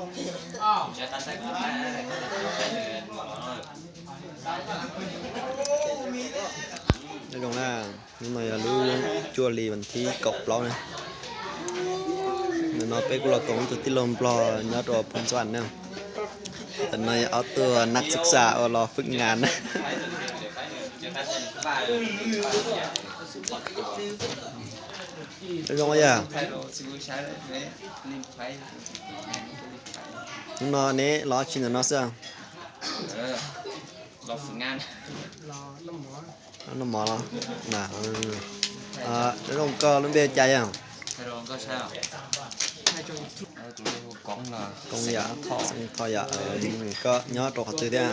Nyob zoo na, hnub no yog lub cuaj hli vas thib kaum plaub na. Ntawm no peb kuj los koom ib tug tij laug Nplog nyob rau Phoos Xas na. Ntawm no yog ob tug nas xwm xam uas los fwm ngas na. Nyob zoo yog. Hnub no neb los tsi ntawm no xwb? Noj mov los? Nyob zoo, koj lub npe cas yog? Koob yom, koj nyob rau qhov twg thiab?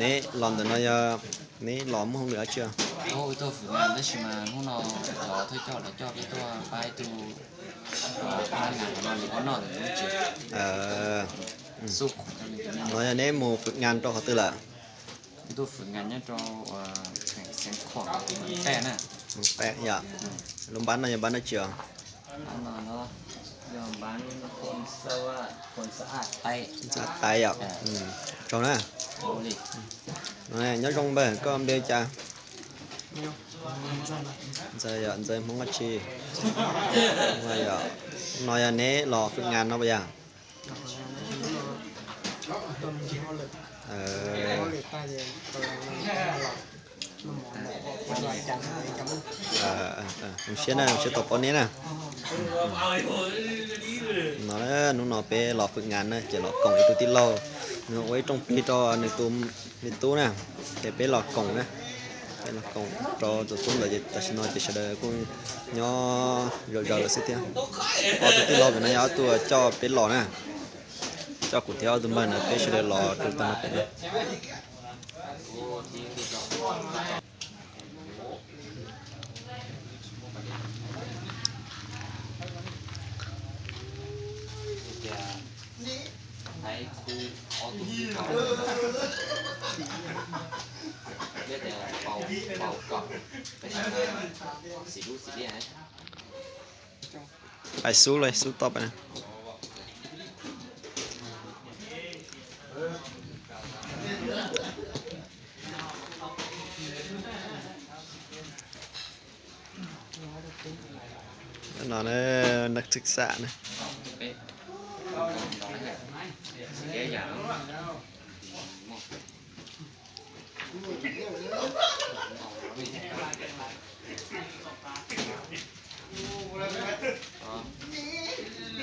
Neb los ntawm no yog neb los muaj hauj lwm dab tsi? No yog neb mus fwm ngas rau qhov twg lawm? Lub npab no yog npab dab tsi os? Ntxawm Taib yom. Tsaug na. Nyob zoo npawg, koj npe cas? Ntxawg yom, Ntxawg Hmoob dab tsi? No yog neb los fwm ngas no puas yog? Zoo siab na, zoo siab tau paub neb na. No, hnub no peb los fwm ngas na ces los koom ib tug tij laug, nws ua ib rooj plig rau nws tus me tub na, ces peb los koom na. Peb los koom rau tus tub ntawd ces tam sim no ces sawv daws kuj nyob zom zaws lawm xwb thiab. Ob tug tij laug pem no yog ob tug coj peb los na, coj kuv thiab ob tug npawg na peb sawv daws los rau tag no pem na. Pais xub los xub toj pais. No na, nas xwm xam na.